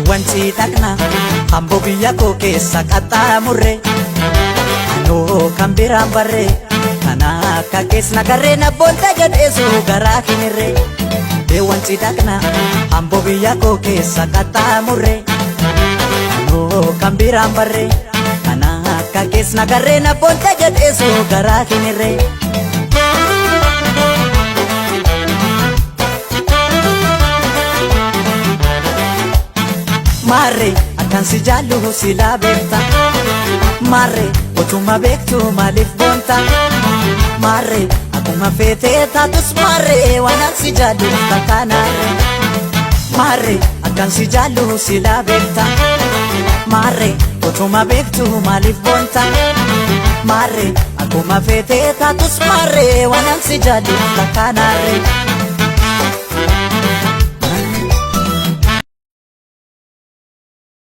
Wancii dhaqna hamboo biyya koo keessa qaxxaamurre, anoo kan biraan barre kana akka keessa nagarree na boonta jedheesu garaa kinirre. Wancii dhaqna hamboo biyya koo keessa qaxxaamurre, anoo kan biraan barre kana akka keessa nagarree na boonta jedheesu garaa kinirre. Maarree, akkan si jaallu silaa beekta. Maarree, otuma beektu maaliif boonta? Maarree, akkuma feetee taatus, maarree, waan an si jaallu takkaanaarree. Maarree, akkan si jaallu silaa beekta. Maarree, otuma beektu maaliif boonta? Maarree, akkuma feetee taatus, maarree, waan an si jaallu takkaanaarree.